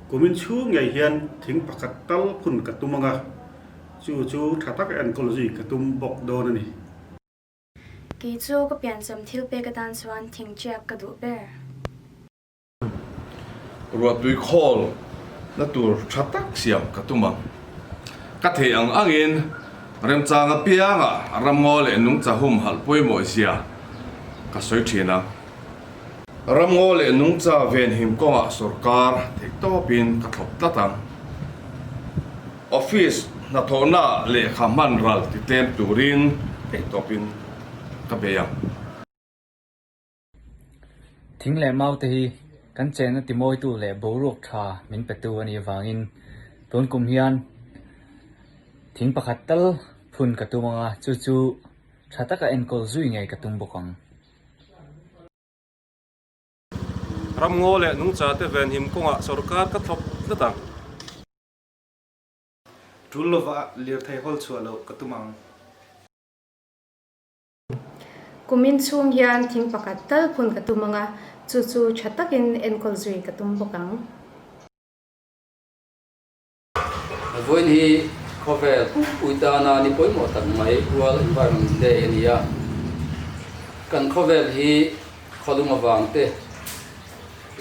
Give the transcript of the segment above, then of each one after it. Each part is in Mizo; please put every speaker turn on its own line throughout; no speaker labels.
Kumin chhung ngei hian thing pakhat tal phun ka tum ang a, chu chu tha taka enkawl zui ka tum bawk dawn a ni.
Kei chu ka piancham thil pek atan chuan thing chiak ka duh ber.
Ruahtui khawl na tur tha tak siam ka tum ang. Ka theih ang angin remchang apianga ramngaw leh nungcha humhalh pawimawh zia ka sawi thin ang. Ramngaw leh nungcha venhim kawngah sawrkar theihtawpin ka thlawp tlat ang. Office hnathawhnaah lehkha hman ral ti tlem turin theihtawpin ka bei ang.
Thing leh mau te hi kan chenna timawitu leh boruak tha min petu a nih avangin tun kum hian thing pakhat tal phun ka tum ang a, chu chu tha taka enkawl zui ngei ka tum bawk ang.
Ramngaw leh nungcha te venhim kawngah sorkar ka thlawp tlat ang.
Tul lova lirthei hawl chhuah loh ka tum ang.
Kumin chhung hian thing pakhat tal phun ka tum ang a, chu chu tha takin enkawl zui ka tum bawk ang.
Vawiin hi khawvel pumpui tana ni pawimawh tak mai World Environment Day a ni a. Kan khawvel hi khawlung avang te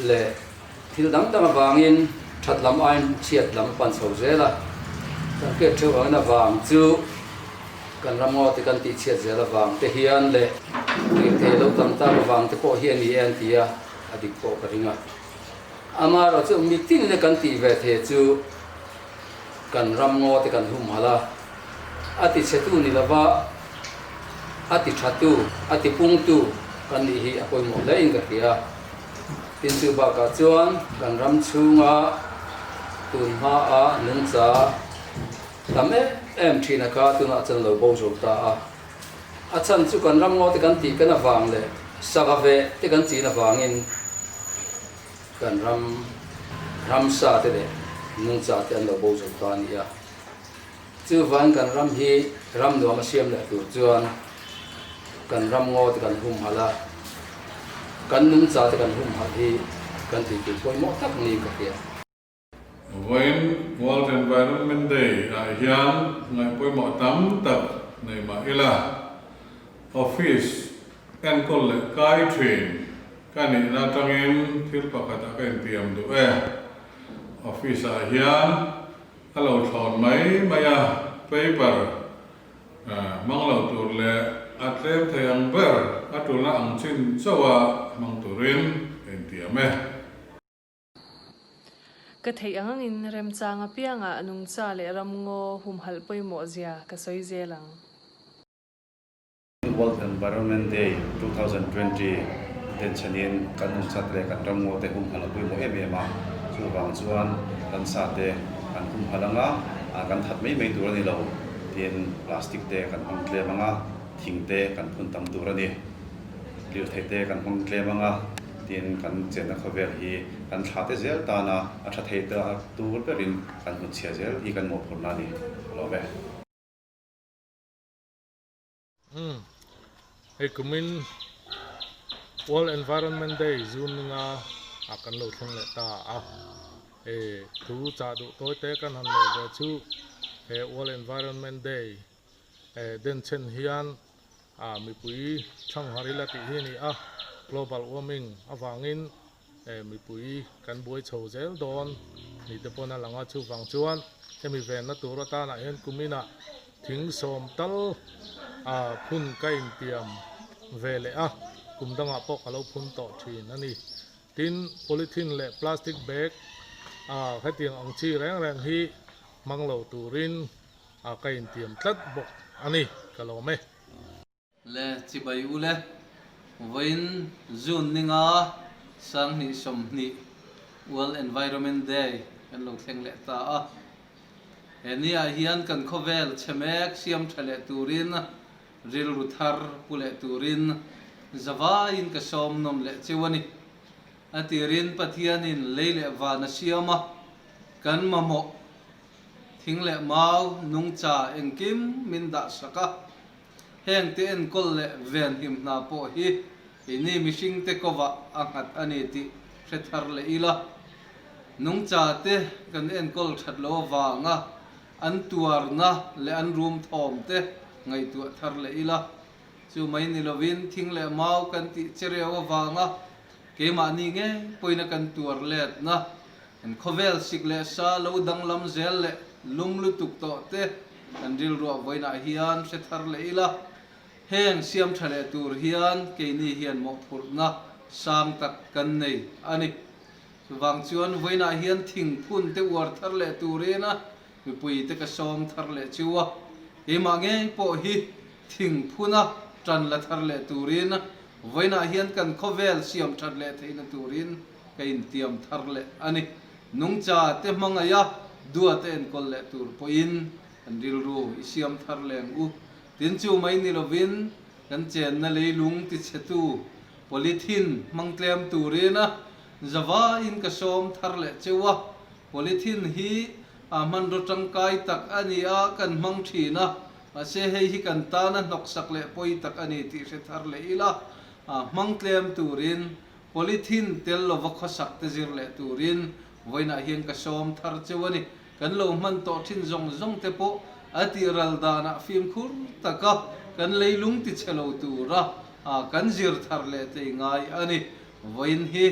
leh thil dang dang avangin that lam aiin chhiat lam a pan chho zel a, kan hriat theuh angin avang chu kan ramngaw te kan tihchhiat zel avang te hian leh lirthei lo tam tak avang te pawh hi a ni e an ti a, a dik pawh ka ring a. Amaherawhchu mitin leh kan tih ve thei chu kan ramngaw te kan humhalh a, a tichhetu ni lova a tithatu, a tipungtu kan nih hi a pawimawh hle in ka hria. Tin chu bakah chuan kan ram chhunga tun hmaa nungcha tam em em thin a kha tunah chuan lo bo zo ta a. A chhan chu kan ram ngaw te kan tih kan avang leh sava ve te kan chin avangin kan ram ramsa te leh nungcha te an lo bo zo ta a ni a. Chuvang kan ram hi ram nuam a siam leh tur chuan kan ram ngaw te kan humhalh a, kan nungcha te kan humhalh hi kan tih tur pawimawh tak niin ka hria.
Vawiin World Environment Day ah hian ngaihpawimawh tam tak nei mah ila, Office enkawl leh kai thin ka nihna atangin thil pakhat ah ka intiam duh e. Office ah hian A lo thlawn mai mai a, paper hmang lo tur leh a tlem thei ang ber a tulna ang chin chauh a hmang turin ka intiam e.
Ka theih ang angin remchang apiangah nungcha leh ramngaw humhalh pawimawh zia ka sawi zel ang.
World Environment Day 2020 denchhenin kan nungchat leh kan ramngaw te humhalh a pawimawh em em a, chuvang chuan ransa te kan humhalh ang a, kan that mai mai tur a ni lo, tin plastic te kan hmang tlem ang a, thing te kan phun tam tur a ni, lirthei te kan hmang tlem ang a, tin kan chenna khawvel hi kan thla te zel tana a tha thei tur berin kan hnutchhiah zel hi kan mawhphurhna a ni a lawm e.
Umm hei kumin World Environment Day June ninga ah kan lo thleng leh ta a e thu chah duh tawi te kan han neih ve chu he World Environment Day e denchhen hian ah mipui thangharh ila tih hi a ni a global warming avangin e mipui kan buai chho zel dawn ni te pawn a lang a chuvang chuan hemi venna tur atanah hian kuminah thing sawm tal a phun ka intiam ve leh a kum dangah pawh ka lo phun tawh thin a ni tin polythene leh plastic bag a hetiang ang chi reng reng hi hmang lo turin a ka intiam tlat bawk a ni ka lawm e.
Le chibai u le, vawiin June ninga 2020 World Environment Day kan lo thleng leh ta a. He niah hian kan khawvel chhe mek siam tha leh turin, rilru thar pu leh turin zavaiin ka sawm nawm leh cheu a ni. A tirin Pathianin lei leh van a siam a, kan mamawh thing leh mau, nungcha engkim min dah sak a. Heng te enkawl leh venhim hna pawh hi keini mihringte kovah a nghat a ni tih hre thar leh ila. Nungcha te kan enkawl that lo avanga an tuarna leh an rum thawm te ngaihtuah thar leh ila. Chu mai ni lovin thing leh mau kan tih che reu avanga keimahni ngei pawina kan tuar letna, kan khawvel sik leh sa lo danglam zel leh lum lutuk tawh te kan rilruah vawiinah hian hre thar leh ila. Heng siam tha leh tur hian keini hian mawhphurhna sang tak kan nei a ni. Chuvang chuan vawiinah hian thingphun te uar thar leh turin a mipui te ka sawm thar leh chu a, keimah ngei pawh hi thingphuna tan la thar leh turin vawiinah hian kan khawvel siam that leh theihna turin ka intiam thar leh a ni. Nungcha te hmangaih a, dua te enkawl leh tur pawhin kan rilru i siam thar leng u. Tin chu mai ni lovin kan chenna leilung tichhetu polythene hmang tlem turin a zavain ka sawm thar leh cheu a. Polythene hi a hmanraw tangkai tak a ni a, kan hmang thin a, mahse hei hi kan tana hnawksak leh pawi tak a ni tih hre thar leh ila, hmang tlem turin polythene tel lova khawsak te zir leh turin vawiinah hian ka sawm thar cheu a ni. Kan lo hman tawh thin zawng zawng te pawh a tih ral danah fimkhur taka kan leilung ti chhe lo tura kan zir thar leh tei ngai a ni. Vawiin hi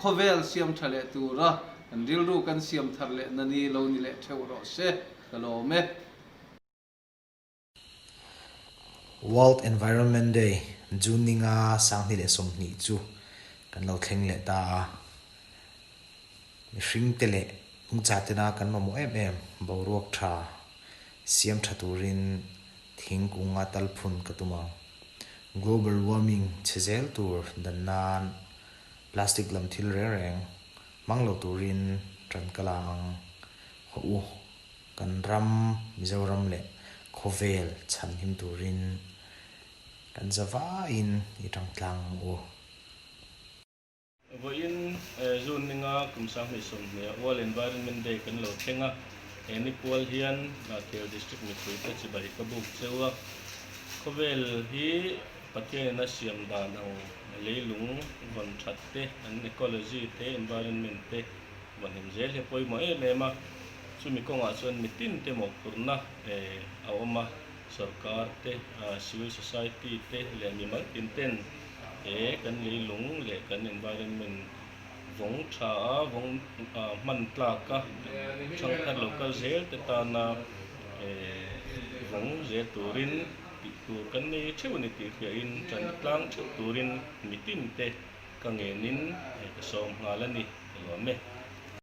khawvel siam tha leh tura kan rilru kan siam thar leh na ni lo ni leh theuh rawh se, ka lawm e.
World Environment Day, June ninga 2020 chu kan lo thleng leh ta a. Mihringte leh nungcha tena kan mamawh em em boruak tha siam tha turin thingkung a tal phun ka tum ang. Global warming chhe zel tur dan nan plastic lam thil reng reng hmang lo turin tan ka la ang. Hawh u. Kan ram, Mizoram leh khawvel chhanhim turin kan za vaiin i tang tlang ang u.
Vawiin June ninga kum 2020 ah World Environment Day kan lo thleng a, he ni pual hian Hnahthial District mipuite chibai ka buk cheu a. Khawvel hi Pathianin a siam dan ang leilung vawn that te, an ecology te, environment te vawnhim zel hi a pawimawh em em a. Chumi kawngah chuan mitin te mawhphurhna a awm a, sorkar te, civil society te leh mimal tin ten he kan leilung leh kan environment vawng tha a, vawng hman tlak a, thangthar lo kal zel te tana vawng zel turin tih tur kan nei theuh a ni tih hriain tan tlang theuh turin mitin te ka ngenin ka sawm nghal a ni, ka lawm e.